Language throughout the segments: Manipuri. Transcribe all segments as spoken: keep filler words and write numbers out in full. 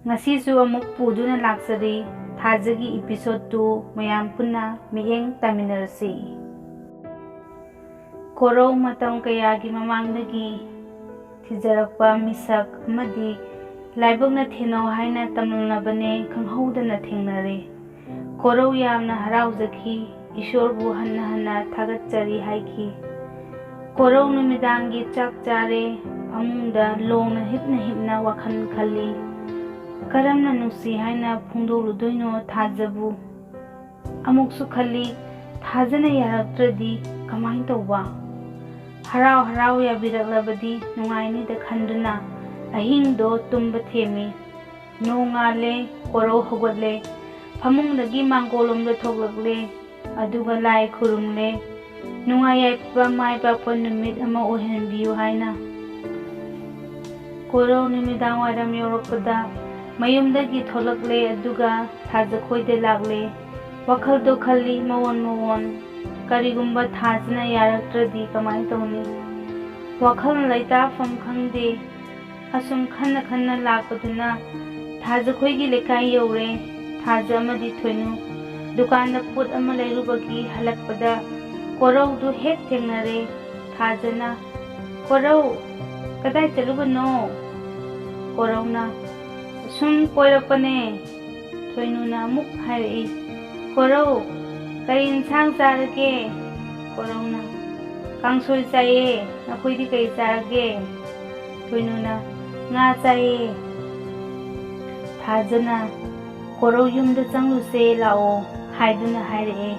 ꯉꯁꯤꯁꯨ ꯑꯃꯨꯛ ꯄꯨꯗꯨꯅ ꯂꯥꯛꯆꯔꯤ ꯊꯥꯖꯒꯤ episode two, ꯃꯌꯥꯝ ꯄꯨꯟꯅ ꯃꯤꯠꯌꯦꯡ ꯇꯥꯃꯤꯟꯅꯔꯁꯤ꯫ ꯀꯣꯔꯧ ꯃꯇꯝ ꯀꯌꯥꯒꯤ ꯃꯃꯥꯡꯗꯒꯤ ꯊꯤꯖꯔꯛꯄ ꯃꯤꯁꯛ ꯑꯃꯗꯤ ꯂꯥꯏꯕꯛꯅ ꯊꯦꯡꯅꯧ ꯍꯥꯏꯅ ꯇꯝꯂꯝꯂꯕꯅꯦ, ꯈꯪꯍꯧꯗꯅ ꯊꯦꯡꯅꯔꯦ꯫ ꯀꯣꯔꯧ ꯌꯥꯝꯅ ꯍꯔꯥꯎꯖꯈꯤ, ꯏꯁꯣꯔꯕꯨ ꯍꯟꯅ ꯍꯟꯅ ꯊꯥꯒꯠꯆꯔꯤ ꯍꯥꯏꯈꯤ꯫ ꯀꯣꯔꯧ ꯅꯨꯃꯤꯗꯥꯡꯒꯤ ꯆꯥꯛ ꯆꯥꯔꯦ, ꯐꯃꯨꯡꯗ ꯂꯣꯡꯅ ꯍꯤꯞꯅ ꯍꯤꯞꯅ ꯋꯥꯈꯜ ꯈꯜꯂꯤ꯫ ꯀꯔꯝꯅ ꯅꯨꯡꯁꯤ ꯍꯥꯏꯅ ꯐꯣꯡꯗꯣꯛꯂꯨꯗꯣꯏꯅꯣ ꯊꯥꯖꯕꯨ? ꯑꯃꯨꯛꯁꯨ ꯈꯜꯂꯤ, ꯊꯥꯖꯅ ꯌꯥꯔꯛꯇ꯭ꯔꯗꯤ ꯀꯃꯥꯏꯅ ꯇꯧꯕ? ꯍꯔꯥꯎ ꯍꯔꯥꯎ ꯌꯥꯕꯤꯔꯛꯂꯕꯗꯤ ꯅꯨꯡꯉꯥꯏꯅꯤꯗ ꯈꯟꯗꯨꯅ ꯑꯍꯤꯡꯗꯣ ꯇꯨꯝꯕ ꯊꯦꯝꯃꯤ꯫ ꯅꯣꯡꯉꯥꯜꯂꯦ, ꯀꯣꯔꯧ ꯍꯧꯒꯠꯂꯦ, ꯐꯃꯨꯡꯗꯒꯤ ꯃꯥꯡꯒꯣꯜꯂꯣꯝꯗ ꯊꯣꯛꯂꯛꯂꯦ, ꯑꯗꯨꯒ ꯂꯥꯏ ꯈꯨꯔꯨꯝꯂꯦ, ꯅꯨꯡꯉꯥꯏ ꯌꯥꯏꯐꯕ ꯃꯥꯏ ꯄꯥꯛꯄ ꯅꯨꯃꯤꯠ ꯑꯃ ꯑꯣꯏꯍꯟꯕꯤꯌꯨ ꯍꯥꯏꯅ꯫ ꯀꯣꯔꯧ ꯅꯨꯃꯤꯗꯥꯡ ꯋꯥꯏꯔꯝ ꯌꯧꯔꯛꯄꯗ ꯃꯌꯨꯝꯗꯒꯤ ꯊꯣꯛꯂꯛꯂꯦ, ꯑꯗꯨꯒ ꯊꯥꯖꯈꯣꯏꯗ ꯂꯥꯛꯂꯦ꯫ ꯋꯥꯈꯜꯗꯣ ꯈꯜꯂꯤ ꯃꯑꯣꯟ ꯃꯑꯣꯟ, ꯀꯔꯤꯒꯨꯝꯕ ꯊꯥꯖꯅ ꯌꯥꯔꯛꯇ꯭ꯔꯗꯤ ꯀꯃꯥꯏꯅ ꯇꯧꯅꯤ? ꯋꯥꯈꯜ ꯂꯩꯇꯥꯐꯝ ꯈꯪꯗꯦ꯫ ꯑꯁꯨꯝ ꯈꯟꯅ ꯈꯟꯅ ꯂꯥꯛꯄꯗꯨꯅ ꯊꯥꯖꯈꯣꯏꯒꯤ ꯂꯩꯀꯥꯏ ꯌꯧꯔꯦ꯫ ꯊꯥꯖ ꯑꯃꯗꯤ ꯊꯣꯏꯅꯨ ꯗꯨꯀꯥꯟꯗ ꯄꯣꯠ ꯑꯃ ꯂꯩꯔꯨꯕꯒꯤ ꯍꯜꯂꯛꯄꯗ ꯀꯣꯔꯧꯗꯨ ꯍꯦꯛ ꯊꯦꯡꯅꯔꯦ꯫ ꯊꯥꯖꯅ, "ꯀꯣꯔꯧ, ꯀꯗꯥꯏ ꯆꯠꯂꯨꯕꯅꯣ?" ꯀꯣꯔꯧꯅ, "ꯁꯨꯝ ꯀꯣꯏꯔꯛꯄꯅꯦ꯫" ꯊꯣꯏꯅꯨꯅ ꯑꯃꯨꯛ ꯍꯥꯏꯔꯛꯏ, "ꯀꯣꯔꯧ, ꯀꯔꯤ ꯏꯟꯁꯥꯡ ꯆꯥꯔꯒꯦ?" ꯀꯣꯔꯧꯅ, "ꯀꯥꯡꯁꯣꯏ ꯆꯥꯏꯌꯦ, ꯅꯈꯣꯏꯗꯤ ꯀꯔꯤ ꯆꯥꯔꯒꯦ?" ꯊꯣꯏꯅꯨꯅ, "ꯉꯥ ꯆꯥꯏꯌꯦ꯫" ꯊꯥꯖꯅ, "ꯀꯣꯔꯧ ꯌꯨꯝꯗ ꯆꯪꯂꯨꯁꯦ ꯂꯥꯛꯑꯣ" ꯍꯥꯏꯗꯨꯅ ꯍꯥꯏꯔꯛꯑꯦ꯫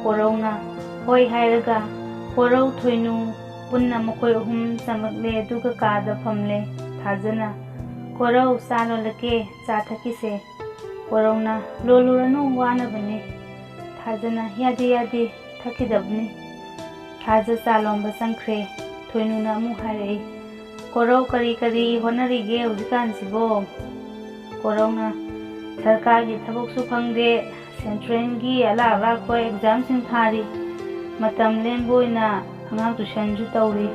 ꯀꯣꯔꯧꯅ ꯍꯣꯏ ꯍꯥꯏꯔꯒ ꯀꯣꯔꯧ, ꯊꯣꯏꯅꯨ ꯄꯨꯟꯅ ꯃꯈꯣꯏ ꯑꯍꯨꯝ ꯆꯪꯂꯛꯂꯦ, ꯑꯗꯨꯒ ꯀꯥꯗ ꯐꯝꯂꯦ꯫ ꯊꯥꯖꯅ, "ꯀꯣꯔꯧ, ꯆꯥ ꯂꯣꯜꯂꯛꯀꯦ, ꯆꯥ ꯊꯛꯈꯤꯁꯦ꯫" ꯀꯣꯔꯧꯅ, "ꯂꯣꯜꯂꯨꯔꯅꯨ, ꯋꯥꯅꯕꯅꯦ꯫" ꯊꯥꯖꯅ, "ꯌꯥꯗꯦ, ꯌꯥꯗꯦ, ꯊꯛꯈꯤꯗꯕꯅꯤ꯫" ꯊꯥꯖ ꯆꯥ ꯂꯣꯟꯕ ꯆꯪꯈ꯭ꯔꯦ꯫ ꯊꯣꯏꯅꯨꯅ ꯑꯃꯨꯛ ꯍꯥꯏꯔꯛꯏ, "ꯀꯣꯔꯧ, ꯀꯔꯤ ꯀꯔꯤ ꯍꯣꯠꯅꯔꯤꯒꯦ ꯍꯧꯖꯤꯛꯀꯥꯟꯁꯤꯕꯣ?" ꯀꯣꯔꯧꯅ, "ꯁꯔꯀꯥꯔꯒꯤ ꯊꯕꯛꯁꯨ ꯐꯪꯗꯦ, ꯁꯦꯟꯇ꯭ꯔꯦꯜꯒꯤ ꯑꯂꯥꯛ ꯑꯂꯥꯛꯄ ꯑꯦꯛꯖꯥꯝꯁꯤꯡ ꯊꯥꯔꯤ, ꯃꯇꯝ ꯂꯦꯟꯕ ꯑꯣꯏꯅ ꯑꯉꯥꯡ ꯇꯨꯏꯁꯟꯁꯨ ꯇꯧꯔꯤ,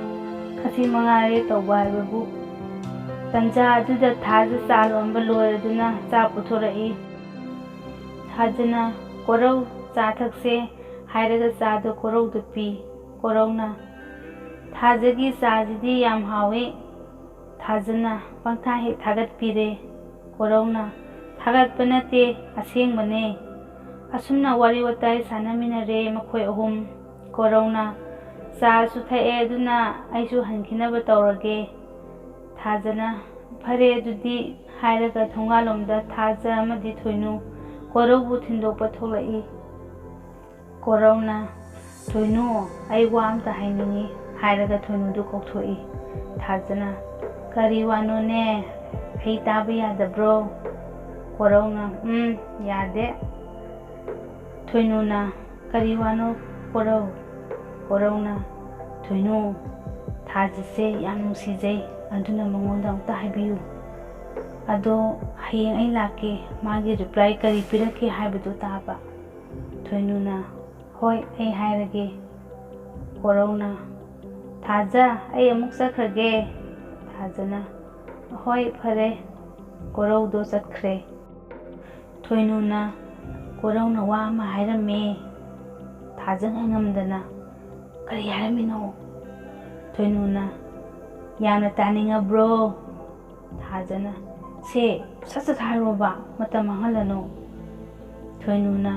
ꯑꯁꯤ ꯃꯉꯥꯏꯔꯦ ꯇꯧꯕ ꯍꯥꯏꯕꯕꯨ꯫" ꯇꯟꯖꯥ ꯑꯗꯨꯗ ꯊꯥꯖ ꯆꯥ ꯂꯣꯟꯕ ꯂꯣꯏꯔꯗꯨꯅ ꯆꯥ ꯄꯨꯊꯣꯔꯛꯏ꯫ ꯊꯥꯖꯅ, "ꯀꯣꯔꯧ, ꯆꯥ ꯊꯛꯁꯦ" ꯍꯥꯏꯔꯒ ꯆꯥꯗꯣ ꯀꯣꯔꯧꯗ ꯄꯤ꯫ ꯀꯣꯔꯧꯅ, "ꯊꯥꯖꯒꯤ ꯆꯥꯁꯤꯗꯤ ꯌꯥꯝ ꯍꯥꯎꯏ"꯫ ꯊꯥꯖꯅ ꯄꯪꯊꯥ ꯍꯦꯛ ꯊꯥꯒꯠꯄꯤꯔꯦ꯫ ꯀꯣꯔꯧꯅ, "ꯊꯥꯒꯠꯄ ꯅꯠꯇꯦ, ꯑꯁꯦꯡꯕꯅꯦ"꯫ ꯑꯁꯨꯝꯅ ꯋꯥꯔꯤ ꯋꯥꯇꯥꯏ ꯁꯥꯟꯅꯃꯤꯟꯅꯔꯦ ꯃꯈꯣꯏ ꯑꯍꯨꯝ꯫ ꯀꯣꯔꯧꯅ, "ꯆꯥꯁꯨ ꯊꯛꯑꯦ, ꯑꯗꯨꯅ ꯑꯩꯁꯨ ꯍꯟꯈꯤꯅꯕ ꯇꯧꯔꯒꯦ"꯫ ꯊꯥꯖꯅ, "ꯐꯔꯦ ꯑꯗꯨꯗꯤ" ꯍꯥꯏꯔꯒ ꯊꯣꯡꯒꯥꯜꯂꯣꯝꯗ ꯊꯥꯖ ꯑꯃꯗꯤ ꯊꯣꯏꯅꯨ ꯀꯣꯔꯧꯕꯨ ꯊꯤꯟꯗꯣꯛꯄ ꯊꯣꯛꯂꯛꯏ꯫ ꯀꯣꯔꯧꯅ, "ꯊꯣꯏꯅꯨ, ꯑꯩ ꯋꯥ ꯑꯝꯇ ꯍꯥꯏꯅꯤꯡꯉꯤ" ꯍꯥꯏꯔꯒ ꯊꯣꯏꯅꯨꯗꯨ ꯀꯧꯊꯣꯛꯏ꯫ ꯊꯥꯖꯅ, "ꯀꯔꯤ ꯋꯥꯅꯣꯅꯦ? ꯑꯩ ꯇꯥꯕ ꯌꯥꯗꯕ꯭ꯔꯣ?" ꯀꯣꯔꯧꯅ, "ꯎꯝ, ꯌꯥꯗꯦ"꯫ ꯊꯣꯏꯅꯨꯅ, "ꯀꯔꯤ ꯋꯥꯅꯣ ꯀꯣꯔꯧ?" ꯀꯣꯔꯧꯅ, "ꯊꯣꯏꯅꯨ, ꯊꯥꯖꯁꯦ ꯌꯥꯝ ꯅꯨꯡꯁꯤꯖꯩ, ꯑꯗꯨꯅ ꯃꯉꯣꯟꯗ ꯑꯃꯨꯛꯇ ꯍꯥꯏꯕꯤꯌꯨ꯫ ꯑꯗꯣ ꯍꯌꯦꯡ ꯑꯩ ꯂꯥꯛꯀꯦ, ꯃꯥꯒꯤ ꯔꯤꯄ꯭ꯂꯥꯏ ꯀꯔꯤ ꯄꯤꯔꯛꯀꯦ ꯍꯥꯏꯕꯗꯨ ꯇꯥꯕ"꯫ ꯊꯣꯏꯅꯨꯅ, "ꯍꯣꯏ, ꯑꯩ ꯍꯥꯏꯔꯒꯦ"꯫ ꯀꯣꯔꯧꯅ, "ꯊꯥꯖ, ꯑꯩ ꯑꯃꯨꯛ ꯆꯠꯈ꯭ꯔꯒꯦ"꯫ ꯊꯥꯖꯅ, "ꯍꯣꯏ, ꯐꯔꯦ"꯫ ꯀꯣꯔꯧꯗꯣ ꯆꯠꯈ꯭ꯔꯦ꯫ ꯊꯣꯏꯅꯨꯅ, "ꯀꯣꯔꯧꯅ ꯋꯥ ꯑꯃ ꯍꯥꯏꯔꯝꯃꯦ"꯫ ꯊꯥꯖ ꯉꯥꯏꯉꯝꯗꯅ, "ꯀꯔꯤ ꯍꯥꯏꯔꯝꯃꯤꯅꯣ?" ꯊꯣꯏꯅꯨꯅ, "ꯌꯥꯝꯅ ꯇꯥꯅꯤꯡꯉꯕ꯭ꯔꯣ?" ꯊꯥꯖꯅ, "ꯁꯦ, ꯁꯠ ꯁꯠ ꯍꯥꯏꯔꯣꯕ, ꯃꯇꯝ ꯃꯥꯡꯍꯜꯂꯅꯨ"꯫ ꯊꯣꯏꯅꯨꯅ,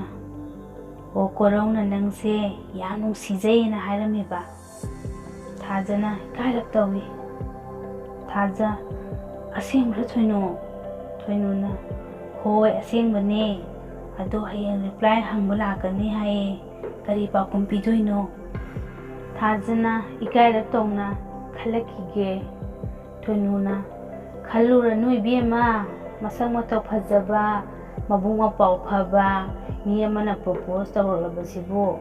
"ꯑꯣ, ꯀꯣꯔꯧꯅ ꯅꯪꯁꯦ ꯌꯥꯝ ꯅꯨꯡꯁꯤꯖꯩꯌꯦꯅ ꯍꯥꯏꯔꯝꯃꯤꯕ"꯫ ꯊꯥꯖꯅ ꯏꯀꯥꯏꯔꯞ ꯇꯧꯏ꯫ ꯊꯥꯖ, "ꯑꯁꯦꯡꯕ꯭ꯔꯥ ꯊꯣꯏꯅꯨ?" ꯊꯣꯏꯅꯨꯅ, "ꯍꯣꯏ, ꯑꯁꯦꯡꯕꯅꯦ꯫ ꯑꯗꯣ ꯍꯌꯦꯡ ꯔꯤꯄ꯭ꯂꯥꯏ ꯍꯪꯕ ꯂꯥꯛꯀꯅꯤ ꯍꯥꯏꯌꯦ꯫ ꯀꯔꯤ ꯄꯥꯎꯈꯨꯝ ꯄꯤꯗꯣꯏꯅꯣ?" ꯊꯥꯖꯅ ꯏꯀꯥꯏꯔꯞ ꯇꯧꯅ ꯈꯜꯂꯛꯈꯤꯒꯦ꯫ ꯊꯣꯏꯅꯨꯅ, "ꯈꯜꯂꯨꯔꯅꯨ ꯏꯕꯦꯝꯃ, ꯃꯁꯛ ꯃꯇꯧ ꯐꯖꯕ, ꯃꯕꯨꯛ ꯃꯄꯥꯎ ꯐꯕ ꯃꯤ ꯑꯃꯅ ꯄ꯭ꯔꯣꯄꯣꯁ ꯇꯧꯔꯛꯂꯕꯁꯤꯕꯨ"꯫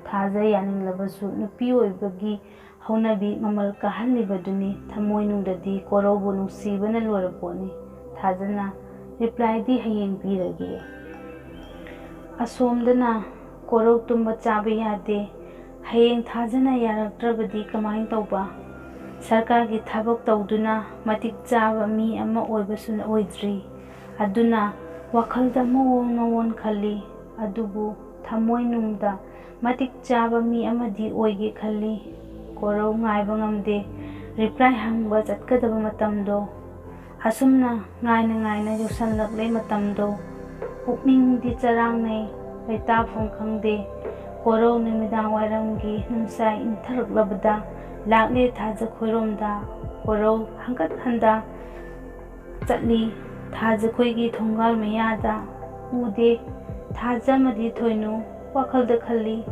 ꯊꯥꯖ ꯌꯥꯅꯤꯡꯂꯕꯁꯨ ꯅꯨꯄꯤ ꯑꯣꯏꯕꯒꯤ ꯍꯧꯅꯕꯤ ꯃꯃꯜ ꯀꯥꯍꯜꯂꯤꯕꯗꯨꯅꯤ꯫ ꯊꯃꯣꯏꯅꯨꯡꯗꯗꯤ ꯀꯣꯔꯧꯕꯨ ꯅꯨꯡꯁꯤꯕꯅ ꯂꯣꯏꯔꯄꯣꯠꯅꯤ꯫ ꯊꯥꯖꯅ, "ꯔꯤꯄ꯭ꯂꯥꯏꯗꯤ ꯍꯌꯦꯡ ꯄꯤꯔꯒꯦ"꯫ ꯑꯁꯣꯝꯗꯅ ꯀꯣꯔꯧ ꯇꯨꯝꯕ ꯆꯥꯕ ꯌꯥꯗꯦ꯫ ꯍꯌꯦꯡ ꯊꯥꯖꯅ ꯌꯥꯔꯛꯇ꯭ꯔꯕꯗꯤ ꯀꯃꯥꯏꯅ ꯇꯧꯕ? ꯁꯔꯀꯥꯔꯒꯤ ꯊꯕꯛ ꯇꯧꯗꯨꯅ ꯃꯇꯤꯛ ꯆꯥꯕ ꯃꯤ ꯑꯃ ꯑꯣꯏꯕꯁꯨ ꯑꯣꯏꯗ꯭ꯔꯤ꯫ ꯑꯗꯨꯅ ꯋꯥꯈꯜꯗ ꯃꯑꯣꯡ ꯃꯑꯣꯡ ꯈꯜꯂꯤ꯫ ꯑꯗꯨꯕꯨ ꯊꯃꯣꯏꯅꯨꯡꯗ ꯃꯇꯤꯛ ꯆꯥꯕ ꯃꯤ ꯑꯃꯗꯤ ꯑꯣꯏꯒꯦ ꯈꯜꯂꯤ꯫ ꯀꯣꯔꯧ ꯉꯥꯏꯕ ꯉꯝꯗꯦ꯫ ꯔꯤꯄ꯭ꯂꯥꯏ ꯍꯪꯕ ꯆꯠꯀꯗꯕ ꯃꯇꯝꯗꯣ ꯑꯁꯨꯝꯅ ꯉꯥꯏꯅ ꯉꯥꯏꯅ ꯌꯧꯁꯜꯂꯛꯂꯦ ꯃꯇꯝꯗꯣ꯫ ꯄꯨꯛꯅꯤꯡꯗꯤ ꯆꯔꯥꯡꯅꯩ, ꯂꯩꯇꯥꯐꯝ ꯈꯪꯗꯦ꯫ ꯀꯣꯔꯧ ꯅꯨꯃꯤꯗꯥꯡ ꯋꯥꯏꯔꯝꯒꯤ ꯅꯨꯡꯁꯥ ꯏꯪꯊꯔꯛꯂꯕꯗ ꯂꯥꯛꯂꯦ ꯊꯥꯖꯈꯣꯏꯔꯣꯝꯗ꯫ ꯀꯣꯔꯧ ꯍꯟꯒꯠ ꯍꯟꯗ ꯆꯠꯂꯤ꯫ ꯊꯥꯖꯈꯣꯏꯒꯤ ꯊꯣꯡꯒꯥꯜ ꯃꯌꯥꯗ ꯎꯗꯦ꯫ ꯊꯥꯖ ꯑꯃꯗꯤ ꯊꯣꯏꯅꯨ ꯋꯥꯈꯜꯗ ꯈꯜꯂꯤ,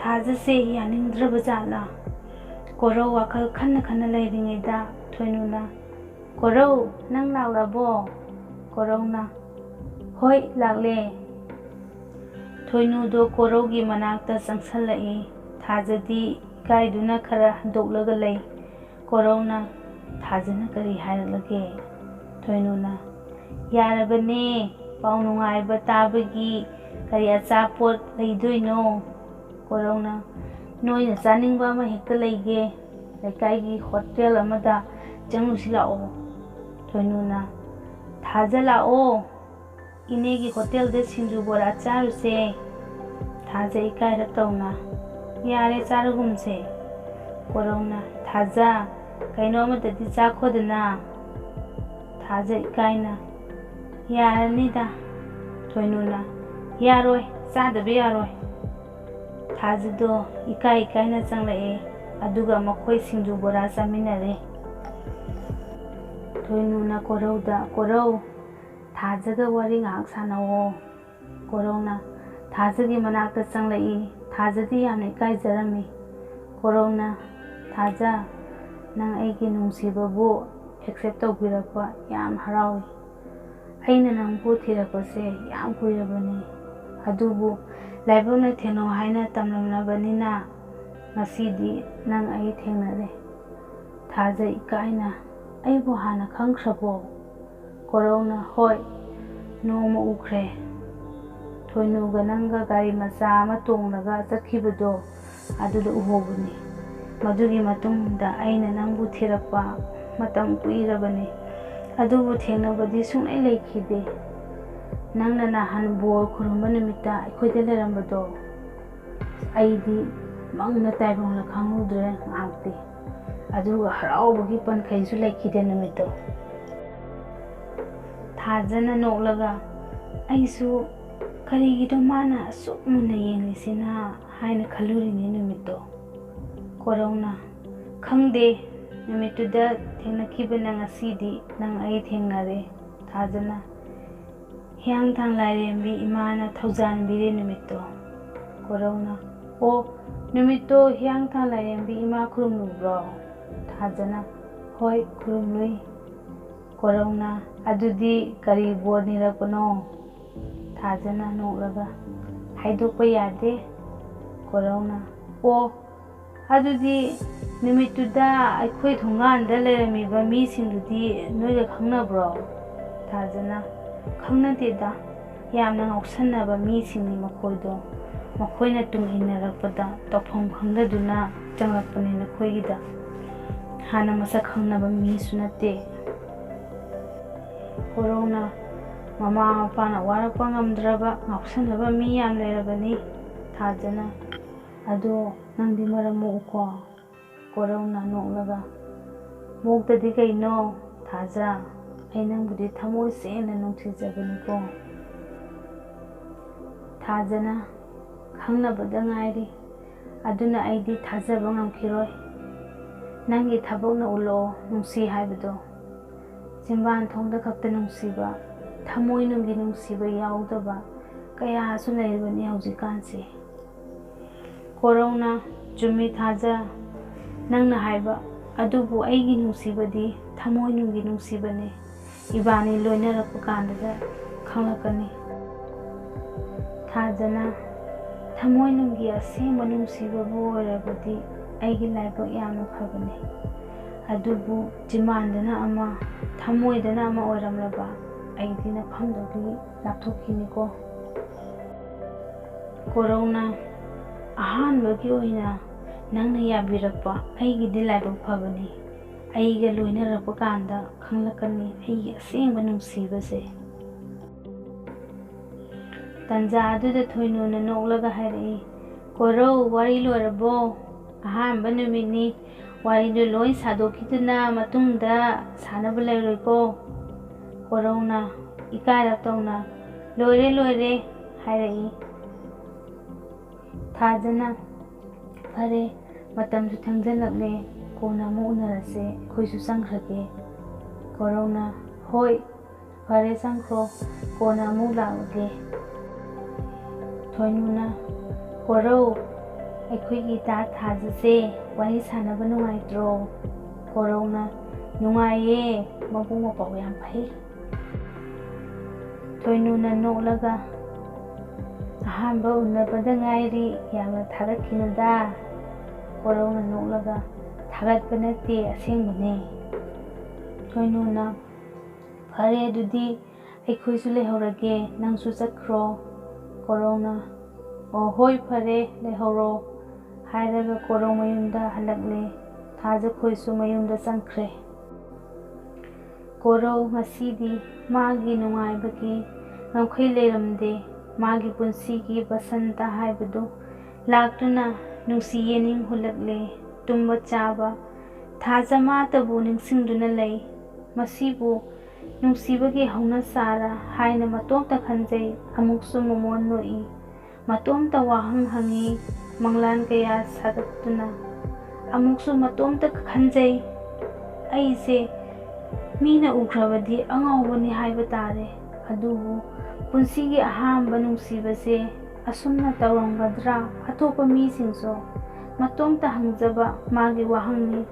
ꯊꯥꯖꯁꯦ ꯌꯥꯅꯤꯡꯗ꯭ꯔꯕ ꯖꯥꯠꯂꯥ? ꯀꯣꯔꯧ ꯋꯥꯈꯜ ꯈꯟꯅ ꯈꯟꯅ ꯂꯩꯔꯤꯉꯩꯗ ꯊꯣꯏꯅꯨꯅ, "ꯀꯣꯔꯧ, ꯅꯪ ꯂꯥꯛꯂꯕꯣ?" ꯀꯣꯔꯧꯅ, "ꯍꯣꯏ, ꯂꯥꯛꯂꯦ꯫" ꯊꯣꯏꯅꯨꯗꯣ ꯀꯣꯔꯧꯒꯤ ꯃꯅꯥꯛꯇ ꯆꯪꯁꯜꯂꯛꯏ꯫ ꯊꯥꯖꯗꯤ ꯏꯀꯥꯏꯗꯨꯅ ꯈꯔ ꯍꯟꯗꯣꯛꯂꯒ ꯂꯩ꯫ ꯀꯣꯔꯧꯅ, "ꯊꯥꯖꯅ ꯀꯔꯤ ꯍꯥꯏꯔꯛꯂꯒꯦ?" ꯊꯣꯏꯅꯨꯅ, "ꯌꯥꯔꯕꯅꯦ, ꯄꯥꯎ ꯅꯨꯡꯉꯥꯏꯕ ꯇꯥꯕꯒꯤ ꯀꯔꯤ ꯑꯆꯥꯄꯣꯠ ꯂꯩꯗꯣꯏꯅꯣ?" ꯀꯣꯔꯧꯅ, "ꯅꯣꯏꯅ ꯆꯥꯅꯤꯡꯕ ꯑꯃ ꯍꯦꯛꯇ ꯂꯩꯒꯦ꯫ ꯂꯩꯀꯥꯏꯒꯤ ꯍꯣꯇꯦꯜ ꯑꯃꯗ ꯆꯪꯉꯨꯁꯤ ꯂꯥꯛꯑꯣ꯫" ꯊꯣꯏꯅꯨꯅ, "ꯊꯥꯖ ꯂꯥꯛꯑꯣ, ꯏꯅꯦꯒꯤ ꯍꯣꯇꯦꯜꯗ ꯁꯤꯡꯖꯨ ꯕꯣꯔꯥ ꯆꯥꯔꯨꯁꯦ꯫" ꯊꯥꯖ ꯏꯀꯥꯏꯔꯞ ꯇꯧꯅ, "ꯌꯥꯔꯦ, ꯆꯥꯔꯒꯨꯝꯁꯦ꯫" ꯀꯣꯔꯧꯅ, "ꯊꯥꯖ, ꯀꯩꯅꯣ ꯑꯃꯗꯗꯤ ꯆꯥꯈꯣꯗꯅ꯫" ꯊꯥꯖ ꯏꯀꯥꯏꯅ, "ꯌꯥꯔꯅꯤꯗ꯫" ꯊꯣꯏꯅꯨꯅ, "ꯌꯥꯔꯣꯏ, ꯆꯥꯗꯕ ꯌꯥꯔꯣꯏ꯫" ꯊꯥꯖꯗꯣ ꯏꯀꯥꯏ ꯏꯀꯥꯏꯅ ꯆꯪꯂꯛꯑꯦ꯫ ꯑꯗꯨꯒ ꯃꯈꯣꯏ ꯁꯤꯡꯖꯨ ꯕꯣꯔꯥ ꯆꯥꯃꯤꯟꯅꯔꯦ꯫ ꯊꯣꯏꯅꯨꯅ ꯀꯣꯔꯧꯗ, "ꯀꯣꯔꯧ, ꯊꯥꯖꯒ ꯋꯥꯔꯤ ꯉꯥꯏꯍꯥꯛ ꯁꯥꯟꯅꯧꯋꯣ꯫" ꯀꯣꯔꯧꯅ ꯊꯥꯖꯒꯤ ꯃꯅꯥꯛꯇ ꯆꯪꯂꯛꯏ꯫ ꯊꯥꯖꯗꯤ ꯌꯥꯝꯅ ꯏꯀꯥꯏꯖꯔꯝꯃꯤ꯫ ꯀꯣꯔꯧꯅ, "ꯊꯥꯖ, ꯅꯪ ꯑꯩꯒꯤ ꯅꯨꯡꯁꯤꯕꯕꯨ ꯑꯦꯛꯁꯦꯞ ꯇꯧꯕꯤꯔꯛꯄ ꯌꯥꯝ ꯍꯔꯥꯎꯏ꯫ ꯑꯩꯅ ꯅꯪꯕꯨ ꯊꯤꯔꯛꯄꯁꯦ ꯌꯥꯝ ꯀꯨꯏꯔꯕꯅꯤ, ꯑꯗꯨꯕꯨ ꯂꯥꯏꯕꯛꯅ ꯊꯦꯡꯅꯧ ꯍꯥꯏꯅ ꯇꯝꯂꯝꯂꯕꯅꯤꯅ ꯉꯁꯤꯗꯤ ꯅꯪ ꯑꯩ ꯊꯦꯡꯅꯔꯦ꯫" ꯊꯥꯖ ꯏꯀꯥꯏꯅ, "ꯑꯩꯕꯨ ꯍꯥꯟꯅ ꯈꯪꯈ꯭ꯔꯕꯣ?" ꯀꯣꯔꯧꯅ, "ꯍꯣꯏ, ꯅꯣꯡꯃ ꯎꯈ꯭ꯔꯦ꯫ ꯊꯣꯏꯅꯨꯒ ꯅꯪꯒ ꯒꯥꯔꯤ ꯃꯆꯥ ꯑꯃ ꯇꯣꯡꯂꯒ ꯆꯠꯈꯤꯕꯗꯣ ꯑꯗꯨꯗ ꯎꯍꯧꯕꯅꯤ꯫ ꯃꯗꯨꯒꯤ ꯃꯇꯨꯡꯗ ꯑꯩꯅ ꯅꯪꯕꯨ ꯊꯤꯔꯛꯄ ꯃꯇꯝ ꯀꯨꯏꯔꯕꯅꯤ, ꯑꯗꯨꯕꯨ ꯊꯦꯡꯅꯕꯗꯤ ꯁꯨꯡꯂꯩ ꯂꯩꯈꯤꯗꯦ꯫ ꯅꯪꯅ ꯅꯍꯥꯟ ꯕꯣꯔ ꯈꯨꯔꯨꯝꯕ ꯅꯨꯃꯤꯠꯇ ꯑꯩꯈꯣꯏꯗ ꯂꯩꯔꯝꯕꯗꯣ ꯑꯩꯗꯤ ꯃꯪꯅ ꯇꯥꯏꯕꯪꯅ ꯈꯪꯍꯧꯗ꯭ꯔꯦ ꯉꯥꯏꯍꯥꯛꯇꯤ꯫ ꯑꯗꯨꯒ ꯍꯔꯥꯎꯕꯒꯤ ꯄꯟꯈꯩꯁꯨ ꯂꯩꯈꯤꯗꯦ ꯅꯨꯃꯤꯠꯇꯣ꯫ ꯊꯥꯖꯅ ꯅꯣꯛꯂꯒ, "ꯑꯩꯁꯨ ꯀꯔꯤꯒꯤꯅꯣ ꯃꯥꯅ ꯑꯁꯨꯛ ꯃꯨꯟꯅ ꯌꯦꯡꯂꯤꯁꯤꯅ?" ꯍꯥꯏꯅ ꯈꯜꯂꯨꯔꯤꯅꯤ ꯅꯨꯃꯤꯠꯇꯣ꯫ ꯀꯣꯔꯧꯅ, "ꯈꯪꯗꯦ, ꯅꯨꯃꯤꯠꯇꯨꯗ ꯊꯦꯡꯅꯈꯤꯕꯅ ꯉꯁꯤꯗꯤ ꯅꯪ ꯑꯩ ꯊꯦꯡꯅꯔꯦ, ꯊꯥꯖꯅ꯫ ꯍꯤꯌꯥꯡꯊꯥꯡ ꯂꯥꯏꯔꯦꯝꯕꯤ ꯏꯃꯥꯅ ꯊꯧꯖꯥꯟꯕꯤꯔꯦ ꯅꯨꯃꯤꯠꯇꯣ꯫" ꯀꯣꯔꯧꯅ, "ꯑꯣ, ꯅꯨꯃꯤꯠꯇꯣ ꯍꯤꯌꯥꯡꯊꯥꯡ ꯂꯥꯏꯔꯦꯝꯕꯤ ꯏꯃꯥ ꯈꯨꯔꯨꯝꯂꯨꯕ꯭ꯔꯣ?" ꯊꯥꯖꯅ, "ꯍꯣꯏ, ꯈꯨꯔꯨꯝꯂꯨꯏ꯫" ꯀꯣꯔꯧꯅ, "ꯑꯗꯨꯗꯤ ꯀꯔꯤ ꯕꯣꯔ ꯅꯤꯔꯛꯄꯅꯣ?" ꯊꯥꯖꯅ ꯅꯣꯛꯂꯒ, "ꯍꯥꯏꯗꯣꯛꯄ ꯌꯥꯗꯦ꯫" ꯀꯣꯔꯧꯅ, "ꯑꯣ, ꯑꯗꯨꯗꯤ ꯅꯨꯃꯤꯠꯇꯨꯗ ꯑꯩꯈꯣꯏ ꯊꯣꯡꯒꯥꯟꯗ ꯂꯩꯔꯝꯃꯤꯕ ꯃꯤꯁꯤꯡꯗꯨꯗꯤ ꯅꯣꯏꯒ ꯈꯪꯅꯕ꯭ꯔꯣ?" ꯊꯥꯖꯅ, "ꯈꯪꯅꯗꯦꯗ, ꯌꯥꯝꯅ ꯉꯥꯎꯁꯟꯅꯕ ꯃꯤꯁꯤꯡꯅꯤ ꯃꯈꯣꯏꯗꯣ꯫ ꯃꯈꯣꯏꯅ ꯇꯨꯡ ꯏꯟꯅꯔꯛꯄꯗ ꯇꯧꯐꯝ ꯈꯪꯗꯗꯨꯅ ꯆꯪꯂꯛꯄꯅꯤ ꯅꯈꯣꯏꯒꯤꯗ꯫ ꯍꯥꯟꯅ ꯃꯁꯛ ꯈꯪꯅꯕ ꯃꯤꯁꯨ ꯅꯠꯇꯦ꯫" ꯀꯣꯔꯧꯅ, "ꯃꯃꯥ ꯃꯄꯥꯅ ꯋꯥꯔꯛꯄ ꯉꯝꯗ꯭ꯔꯕ ꯉꯥꯎꯁꯟꯅꯕ ꯃꯤ ꯌꯥꯝ ꯂꯩꯔꯕꯅꯤ, ꯊꯥꯖꯅ꯫ ꯑꯗꯣ ꯅꯪꯗꯤ ꯃꯔꯝ ꯃꯣꯛꯎꯀꯣ꯫" ꯀꯣꯔꯧꯅ ꯅꯣꯛꯂꯒ, "ꯃꯣꯛꯇꯗꯤ ꯀꯩꯅꯣ, ꯊꯥꯖ? ꯑꯩ ꯅꯪꯕꯨꯗꯤ ꯊꯃꯣꯏ ꯁꯦꯡꯅ ꯅꯨꯡꯁꯤꯖꯕꯅꯤꯀꯣ꯫" ꯊꯥꯖꯅ, "ꯈꯪꯅꯕꯗ ꯉꯥꯏꯔꯤ, ꯑꯗꯨꯅ ꯑꯩꯗꯤ ꯊꯥꯖꯕ ꯉꯝꯈꯤꯔꯣꯏ꯫ ꯅꯪꯒꯤ ꯊꯕꯛꯅ ꯎꯠꯂꯛꯑꯣ ꯅꯨꯡꯁꯤ ꯍꯥꯏꯕꯗꯣ꯫ ꯆꯤꯟꯕꯥꯟ ꯊꯣꯡꯗ ꯈꯛꯇ ꯅꯨꯡꯁꯤꯕ, ꯊꯃꯣꯏꯅꯨꯡꯒꯤ ꯅꯨꯡꯁꯤꯕ ꯌꯥꯎꯗꯕ ꯀꯌꯥꯁꯨ ꯂꯩꯔꯕꯅꯤ ꯍꯧꯖꯤꯛꯀꯥꯟꯁꯦ꯫" ꯀꯣꯔꯧꯅ, "ꯆꯨꯝꯃꯤ ꯊꯥꯖ, ꯅꯪꯅ ꯍꯥꯏꯕ, ꯑꯗꯨꯕꯨ ꯑꯩꯒꯤ ꯅꯨꯡꯁꯤꯕꯗꯤ ꯊꯃꯣꯏꯅꯨꯡꯒꯤ ꯅꯨꯡꯁꯤꯕꯅꯤ꯫ ꯏꯕꯥꯅꯤ ꯂꯣꯏꯅꯔꯛꯄ ꯀꯥꯟꯗꯗ ꯈꯪꯂꯛꯀꯅꯤ꯫" ꯊꯥꯖꯅ, "ꯊꯃꯣꯏꯅꯨꯡꯒꯤ ꯑꯁꯦꯡꯕ ꯅꯨꯡꯁꯤꯕꯕꯨ ꯑꯣꯏꯔꯕꯗꯤ ꯑꯩꯒꯤ ꯂꯥꯏꯕꯛ ꯌꯥꯝꯅ ꯐꯕꯅꯤ꯫ ꯑꯗꯨꯕꯨ ꯆꯤꯃꯥꯟꯗꯅ ꯑꯃ, ꯊꯃꯣꯏꯗꯅ ꯑꯃ ꯑꯣꯏꯔꯝꯂꯕ ꯑꯩꯗꯤ ꯅꯐꯝꯗꯒꯤ ꯂꯥꯞꯊꯣꯛꯈꯤꯅꯤꯀꯣ꯫" ꯀꯣꯔꯧꯅ, "ꯑꯍꯥꯟꯕꯒꯤ ꯑꯣꯏꯅ ꯅꯪꯅ ꯌꯥꯕꯤꯔꯛꯄ ꯑꯩꯒꯤꯗꯤ ꯂꯥꯏꯕꯛ ꯐꯕꯅꯤ꯫ ꯑꯩꯒ ꯂꯣꯏꯅꯔꯛꯄ ꯀꯥꯟꯗ ꯈꯪꯂꯛꯀꯅꯤ ꯑꯩꯒꯤ ꯑꯁꯦꯡꯕ ꯅꯨꯡꯁꯤꯕꯁꯦ꯫ ꯇꯟꯖꯥ ꯑꯗꯨꯗ ꯊꯣꯏꯅꯨꯅ ꯅꯣꯛꯂꯒ ꯍꯥꯏꯔꯛꯏ, "ꯀꯣꯔꯧ, ꯋꯥꯔꯤ ꯂꯣꯏꯔꯕꯣ? ꯑꯍꯥꯟꯕ ꯅꯨꯃꯤꯠꯅꯤ, ꯋꯥꯔꯤꯗꯨ ꯂꯣꯏ ꯁꯥꯗꯣꯛꯈꯤꯗꯨꯅ ꯃꯇꯨꯡꯗ ꯁꯥꯟꯅꯕ ꯂꯩꯔꯣꯏꯀꯣ?" ꯀꯣꯔꯧꯅ ꯏꯀꯥꯏꯔꯞ ꯇꯧꯅ, "ꯂꯣꯏꯔꯦ, ꯂꯣꯏꯔꯦ" ꯍꯥꯏꯔꯛꯏ꯫ ꯊꯥꯖꯅ, "ꯐꯔꯦ, ꯃꯇꯝꯁꯨ ꯊꯦꯡꯖꯤꯜꯂꯛꯂꯦ, ꯀꯣꯟꯅ ꯑꯃꯨꯛ ꯎꯅꯔꯁꯦ, ꯑꯩꯈꯣꯏꯁꯨ ꯆꯪꯈ꯭ꯔꯒꯦ"꯫ ꯀꯣꯔꯧꯅ, "ꯍꯣꯏ, ꯐꯔꯦ, ꯆꯪꯈ꯭ꯔꯣ, ꯀꯣꯟꯅ ꯑꯃꯨꯛ ꯂꯥꯛꯂꯒꯦ"꯫ ꯊꯣꯏꯅꯨꯅ, "ꯀꯣꯔꯧ, ꯑꯩꯈꯣꯏꯒꯤ ꯏꯇꯥ ꯊꯥꯖꯁꯦ ꯋꯥꯔꯤ ꯁꯥꯟꯅꯕ ꯅꯨꯡꯉꯥꯏꯇ꯭ꯔꯣ?" ꯀꯣꯔꯧꯅ, "ꯅꯨꯡꯉꯥꯏꯌꯦ, ꯃꯕꯨꯛ ꯃꯄꯥꯎ ꯌꯥꯝ ꯐꯩ"꯫ ꯊꯣꯏꯅꯨꯅ ꯅꯣꯛꯂꯒ, "ꯑꯍꯥꯟꯕ ꯎꯅꯕꯗ ꯉꯥꯏꯔꯤ, ꯌꯥꯝꯅ ꯊꯥꯒꯠꯈꯤꯅꯨꯗ"꯫ ꯀꯣꯔꯧꯅ ꯅꯣꯛꯂꯒ, "ꯊꯥꯒꯠꯄ ꯅꯠꯇꯦ, ꯑꯁꯦꯡꯕꯅꯦ"꯫ ꯊꯣꯏꯅꯨꯅ, "ꯐꯔꯦ, ꯑꯗꯨꯗꯤ ꯑꯩꯈꯣꯏꯁꯨ ꯂꯩꯍꯧꯔꯒꯦ, ꯅꯪꯁꯨ ꯆꯠꯈ꯭ꯔꯣ"꯫ ꯀꯣꯔꯧꯅ, "ꯑꯣ, ꯍꯣꯏ, ꯐꯔꯦ, ꯂꯩꯍꯧꯔꯣ" ꯍꯥꯏꯔꯒ ꯀꯣꯔꯧ ꯃꯌꯨꯝꯗ ꯍꯜꯂꯛꯂꯦ꯫ ꯊꯥꯖꯈꯣꯏꯁꯨ ꯃꯌꯨꯝꯗ ꯆꯪꯈ꯭ꯔꯦ꯫ ꯀꯣꯔꯧ ꯉꯁꯤꯗꯤ ꯃꯥꯒꯤ ꯅꯨꯡꯉꯥꯏꯕꯒꯤ ꯉꯝꯈꯩ ꯂꯩꯔꯝꯗꯦ꯫ ꯃꯥꯒꯤ ꯄꯨꯟꯁꯤꯒꯤ ꯕꯁꯟꯇ ꯍꯥꯏꯕꯗꯨ ꯂꯥꯛꯇꯨꯅ ꯅꯨꯡꯁꯤ ꯌꯦꯅꯤꯡ ꯍꯨꯜꯂꯛꯂꯦ꯫ ꯇꯨꯝꯕ ꯆꯥꯕ, ꯊꯥꯖ ꯃꯥꯇꯕꯨ ꯅꯤꯡꯁꯤꯡꯗꯨꯅ ꯂꯩ꯫ ꯃꯁꯤꯕꯨ ꯅꯨꯡꯁꯤꯕꯒꯤ ꯍꯧꯅꯁꯥꯔ ꯍꯥꯏꯅ ꯃꯇꯣꯝꯇ ꯈꯟꯖꯩ꯫ ꯑꯃꯨꯛꯁꯨ ꯃꯃꯣꯟ ꯅꯣꯛꯏ꯫ ꯃꯇꯣꯝꯇ ꯋꯥꯍꯪ ꯍꯪꯉꯤ, ꯃꯪꯂꯥꯟ ꯀꯌꯥ ꯁꯥꯒꯠꯇꯨꯅ꯫ ꯑꯃꯨꯛꯁꯨ ꯃꯇꯣꯝꯇ ꯈꯟꯖꯩ, "ꯑꯩꯁꯦ ꯃꯤꯅ ꯎꯈ꯭ꯔꯕꯗꯤ ꯑꯉꯥꯎꯕꯅꯤ ꯍꯥꯏꯕ ꯇꯥꯔꯦ꯫ ꯑꯗꯨꯕꯨ ꯄꯨꯟꯁꯤꯒꯤ ꯑꯍꯥꯟꯕ ꯅꯨꯡꯁꯤꯕꯁꯦ ꯑꯁꯨꯝꯅ ꯇꯧꯔꯝꯒꯗ꯭ꯔꯥ?" ꯑꯇꯣꯞꯄ ꯃꯤꯁꯤꯡꯁꯨ ꯃꯇꯣꯝꯇ ꯍꯪꯖꯕ ꯃꯥꯒꯤ ꯋꯥꯍꯪꯅꯤ꯫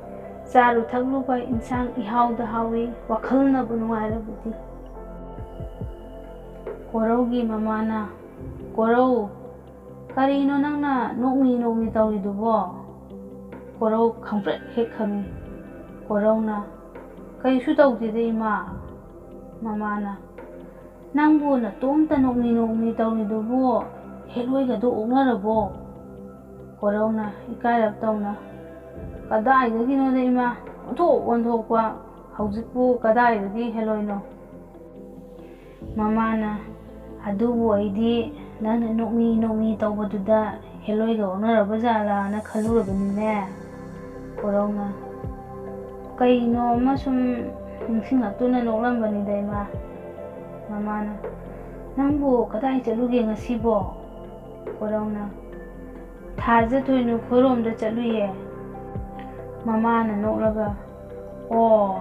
ꯆꯥꯔꯨ ꯊꯛꯂꯨꯕ ꯏꯟꯁꯥꯡ ꯏꯍꯥꯎꯗ ꯍꯥꯎꯏ, ꯋꯥꯈꯜꯅꯕꯨ ꯅꯨꯡꯉꯥꯏꯔꯕꯗꯤ꯫ ꯀꯣꯔꯧꯒꯤ ꯃꯃꯥꯅ, "ꯀꯣꯔꯧ, ꯀꯔꯤꯅꯣ ꯅꯪꯅ ꯅꯣꯛꯃꯤ ꯅꯣꯛꯃꯤ ꯇꯧꯔꯤꯗꯨꯕꯣ?" ꯀꯣꯔꯧ ꯈꯪꯄ꯭ꯔꯦꯛ ꯍꯦꯛ ꯈꯪꯉꯤ꯫ ꯀꯣꯔꯧꯅ, "ꯀꯩꯁꯨ ꯇꯧꯗꯦꯗ, ꯏꯃꯥ"꯫ ꯃꯃꯥꯅ, "ꯅꯪꯕꯨ ꯅꯇꯣꯝꯇ ꯅꯣꯛꯃꯤ ꯅꯣꯛꯃꯤ ꯇꯧꯔꯤꯗꯨꯕꯨ ꯍꯦꯂꯣꯏꯒꯗꯣ ꯑꯣꯛꯅꯔꯕꯣ?" ꯀꯣꯔꯧꯅ ꯏꯀꯥꯏꯔꯞ ꯇꯧꯅ, "ꯀꯗꯥꯏꯗꯒꯤꯅꯣꯗ ꯏꯃꯥ, ꯑꯣꯟꯊꯣꯛ ꯑꯣꯟꯊꯣꯛꯄ, ꯍꯧꯖꯤꯛꯄꯨ ꯀꯗꯥꯏꯗꯒꯤ ꯍꯦꯂꯣꯏꯅꯣ?" ꯃꯃꯥꯅ, "ꯑꯗꯨꯕꯨ ꯑꯩꯗꯤ ꯅꯪꯅ ꯅꯣꯛꯃꯤ ꯅꯣꯛꯃꯤ ꯇꯧꯕꯗꯨꯗ ꯍꯦꯂꯣꯏꯒ ꯑꯣꯟꯅꯔꯕ ꯖꯥꯠꯂꯥꯅ ꯈꯜꯂꯨꯔꯕꯅꯤꯅꯦ꯫" ꯀꯣꯔꯧꯅ, "ꯀꯩꯅꯣ ꯑꯃ ꯁꯨꯝ ꯅꯤꯡꯁꯤꯡꯂꯛꯇꯨꯅ ꯅꯣꯛꯂꯝꯕꯅꯤꯗ ꯏꯃꯥ꯫" ꯃꯃꯥꯅ, "ꯅꯪꯕꯨ ꯀꯗꯥꯏ ꯆꯠꯂꯨꯒꯦ ꯉꯁꯤꯕꯣ?" ꯀꯣꯔꯧꯅ, "ꯊꯥꯖ ꯊꯣꯏꯅꯨ ꯈꯣꯏꯔꯣꯝꯗ ꯆꯠꯂꯨꯌꯦ꯫" ꯃꯃꯥꯅ ꯅꯣꯛꯂꯒ, "ꯑꯣ,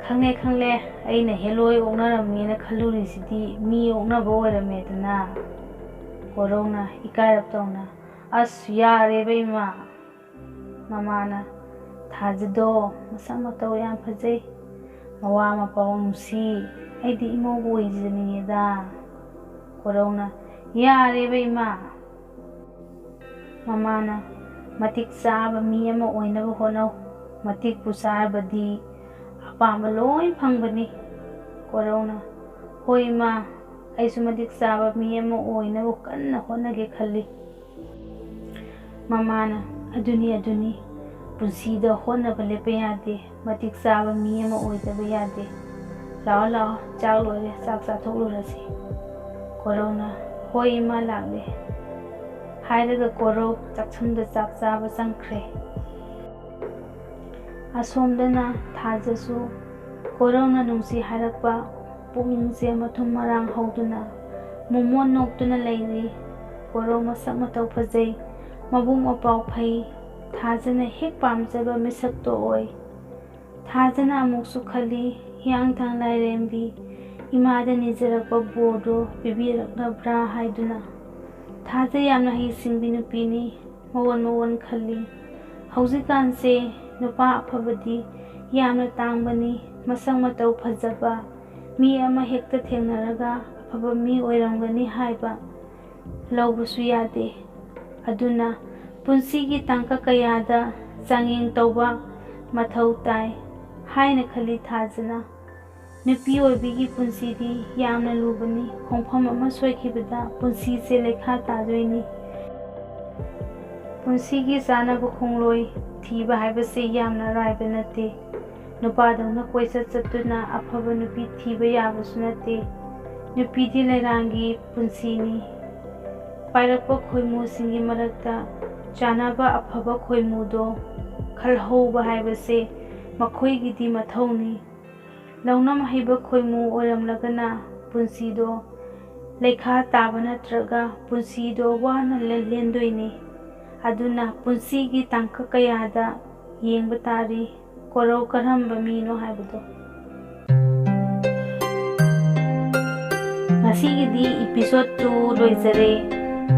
ꯈꯪꯂꯦ ꯈꯪꯂꯦ, ꯑꯩꯅ ꯍꯦꯂꯣꯏ ꯑꯣꯛꯅꯔꯝꯃꯦꯅ ꯈꯜꯂꯨꯔꯤꯁꯤꯗꯤ ꯃꯤ ꯑꯣꯛꯅꯕ ꯑꯣꯏꯔꯝꯃꯦꯗꯅ꯫" ꯀꯣꯔꯧꯅ ꯏꯀꯥꯏꯔꯞ ꯇꯧꯅ, "ꯑꯁ, ꯌꯥꯔꯦꯕ ꯏꯃꯥ꯫" ꯃꯃꯥꯅ, "ꯊꯥꯖꯗꯣ ꯃꯁꯛ ꯃꯇꯧ ꯌꯥꯝ ꯐꯖꯩ, ꯃꯋꯥ ꯃꯄꯥꯎ ꯅꯨꯡꯁꯤ, ꯑꯩꯗꯤ ꯏꯃꯧꯕꯨ ꯑꯣꯏꯖꯅꯤꯡꯉꯦꯗ꯫" ꯀꯣꯔꯧꯅ, "ꯌꯥꯔꯦꯕ ꯏꯃꯥ꯫" ꯃꯃꯥꯅ, "ꯃꯇꯤꯛ ꯆꯥꯕ ꯃꯤ ꯑꯃ ꯑꯣꯏꯅꯕ ꯍꯣꯠꯅꯧ꯫ ꯃꯇꯤꯛꯄꯨ ꯆꯥꯔꯕꯗꯤ ꯑꯄꯥꯝꯕ ꯂꯣꯏ ꯐꯪꯕꯅꯤ꯫" ꯀꯣꯔꯧꯅ, "ꯍꯣꯏ ꯏꯃꯥ, ꯑꯩꯁꯨ ꯃꯇꯤꯛ ꯆꯥꯕ ꯃꯤ ꯑꯃ ꯑꯣꯏꯅꯕ ꯀꯟꯅ ꯍꯣꯠꯅꯒꯦ ꯈꯜꯂꯤ꯫" ꯃꯃꯥꯅ, "ꯑꯗꯨꯅꯤ, ꯑꯗꯨꯅꯤ, ꯄꯨꯟꯁꯤꯗ ꯍꯣꯠꯅꯕ ꯂꯦꯞꯄ ꯌꯥꯗꯦ, ꯃꯇꯤꯛ ꯆꯥꯕ ꯃꯤ ꯑꯃ ꯑꯣꯏꯗꯕ ꯌꯥꯗꯦ꯫ ꯂꯥꯛꯑꯣ, ꯂꯥꯛꯑꯣ, ꯆꯥꯛ ꯂꯣꯏꯔꯦ, ꯆꯥꯛ ꯆꯥꯊꯣꯛꯂꯨꯔꯁꯤ꯫" ꯀꯣꯔꯧꯅ, "ꯍꯣꯏ ꯏꯃꯥ, ꯂꯥꯛꯂꯦ꯫" ꯍꯥꯏꯔꯒ ꯀꯣꯔꯧ ꯆꯥꯛꯁꯪꯗ ꯆꯥꯛ ꯆꯥꯕ ꯆꯪꯈ꯭ꯔꯦ꯫ ꯑꯁꯣꯝꯗꯅ ꯊꯥꯖꯁꯨ ꯀꯣꯔꯧꯅ ꯅꯨꯡꯁꯤ ꯍꯥꯏꯔꯛꯄ ꯄꯨꯛꯅꯤꯡꯁꯦ ꯃꯊꯨꯝ ꯃꯔꯥꯡ ꯍꯧꯗꯨꯅ ꯃꯣꯃꯣꯟ ꯅꯣꯛꯇꯨꯅ ꯂꯩꯔꯤ꯫ ꯀꯣꯔꯧ ꯃꯁꯛ ꯃꯇꯧ ꯐꯖꯩ, ꯃꯕꯨꯛ ꯃꯄꯥꯎ ꯐꯩ, ꯊꯥꯖꯅ ꯍꯦꯛ ꯄꯥꯝꯖꯕ ꯃꯤꯁꯛꯇꯣ ꯑꯣꯏ꯫ ꯊꯥꯖꯅ ꯑꯃꯨꯛꯁꯨ ꯈꯜꯂꯤ, ꯍꯤꯌꯥꯡꯊꯥꯡ ꯂꯥꯏꯔꯦꯝꯕꯤ ꯏꯃꯥꯗ ꯅꯤꯖꯔꯛꯄ ꯕꯣꯔꯗꯣ ꯄꯤꯕꯤꯔꯛꯅꯕ꯭ꯔꯥ ꯍꯥꯏꯗꯨꯅ꯫ ꯊꯥꯖ ꯌꯥꯝꯅ ꯍꯩꯁꯤꯡꯕꯤ ꯅꯨꯄꯤꯅꯤ, ꯃꯑꯣꯟ ꯃꯑꯣꯟ ꯈꯜꯂꯤ꯫ ꯍꯧꯖꯤꯛꯀꯥꯟꯁꯦ ꯅꯨꯄꯥ ꯑꯐꯕꯗꯤ ꯌꯥꯝꯅ ꯇꯥꯡꯕꯅꯤ, ꯃꯁꯛ ꯃꯇꯧ ꯐꯖꯕ ꯃꯤ ꯑꯃ ꯍꯦꯛꯇ ꯊꯦꯡꯅꯔꯒ ꯑꯐꯕ ꯃꯤ ꯑꯣꯏꯔꯝꯒꯅꯤ ꯍꯥꯏꯕ ꯂꯧꯕꯁꯨ ꯌꯥꯗꯦ꯫ ꯑꯗꯨꯅ ꯄꯨꯟꯁꯤꯒꯤ ꯇꯥꯡꯀꯛ ꯀꯌꯥꯗ ꯆꯥꯡꯌꯦꯡ ꯇꯧꯕ ꯃꯊꯧ ꯇꯥꯏ ꯍꯥꯏꯅ ꯈꯜꯂꯤ ꯊꯥꯖꯅ꯫ ꯅꯨꯄꯤ ꯑꯣꯏꯕꯤꯒꯤ ꯄꯨꯟꯁꯤꯗꯤ ꯌꯥꯝꯅ ꯂꯨꯕꯅꯤ꯫ ꯈꯣꯡꯐꯝ ꯑꯃ ꯁꯣꯏꯈꯤꯕꯗ ꯄꯨꯟꯁꯤꯁꯦ ꯂꯩꯈꯥ ꯇꯥꯗꯣꯏꯅꯤ꯫ ꯄꯨꯟꯁꯤꯒꯤ ꯆꯥꯅꯕ ꯈꯣꯡꯂꯣꯏ ꯊꯤꯕ ꯍꯥꯏꯕꯁꯤ ꯌꯥꯝꯅ ꯑꯔꯥꯏꯕ ꯅꯠꯇꯦ꯫ ꯅꯨꯄꯥꯗꯧꯅ ꯀꯣꯏꯆꯠ ꯆꯠꯇꯨꯅ ꯑꯐꯕ ꯅꯨꯄꯤ ꯊꯤꯕ ꯌꯥꯕꯁꯨ ꯅꯠꯇꯦ꯫ ꯅꯨꯄꯤꯗꯤ ꯂꯩꯔꯥꯡꯒꯤ ꯄꯨꯟꯁꯤꯅꯤ꯫ ꯄꯥꯏꯔꯛꯄ ꯈꯣꯏꯃꯨꯁꯤꯡꯒꯤ ꯃꯔꯛꯇ ꯆꯥꯅꯕ ꯑꯐꯕ ꯈꯣꯏꯃꯨꯗꯣ ꯈꯜꯍꯧꯕ ꯍꯥꯏꯕꯁꯦ ꯃꯈꯣꯏꯒꯤꯗꯤ ꯃꯊꯧꯅꯤ꯫ ꯂꯧꯅꯝ ꯍꯩꯕ ꯈꯣꯏꯃꯨ ꯑꯣꯏꯔꯝꯂꯒꯅ ꯄꯨꯟꯁꯤꯗꯣ ꯂꯩꯈꯥ ꯇꯥꯕ ꯅꯠꯇ꯭ꯔꯒ ꯄꯨꯟꯁꯤꯗꯣ ꯋꯥꯅ ꯂꯦꯟꯗꯣꯏꯅꯤ꯫ ꯑꯗꯨꯅ ꯄꯨꯟꯁꯤꯒꯤ ꯇꯥꯡꯀꯛ ꯀꯌꯥꯗ ꯌꯦꯡꯕ ꯇꯥꯔꯤ ꯀꯣꯔꯧ ꯀꯔꯝꯕ ꯃꯤꯅꯣ ꯍꯥꯏꯕꯗꯣ꯫ ꯉꯁꯤꯒꯤꯗꯤ episode two ꯂꯣꯏꯖꯔꯦ꯫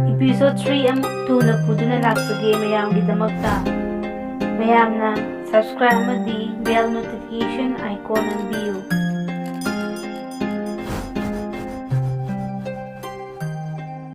Episode three ꯑꯃꯨꯛ ꯊꯨꯅ ꯄꯨꯗꯨꯅ ꯂꯥꯛꯆꯒꯦ ꯃꯌꯥꯝꯒꯤꯗꯃꯛꯇ꯫ ꯃꯌꯥꯝꯅ subscribe ꯑꯃꯗꯤ bell notification icon ꯅꯝꯕꯤꯌꯨ꯫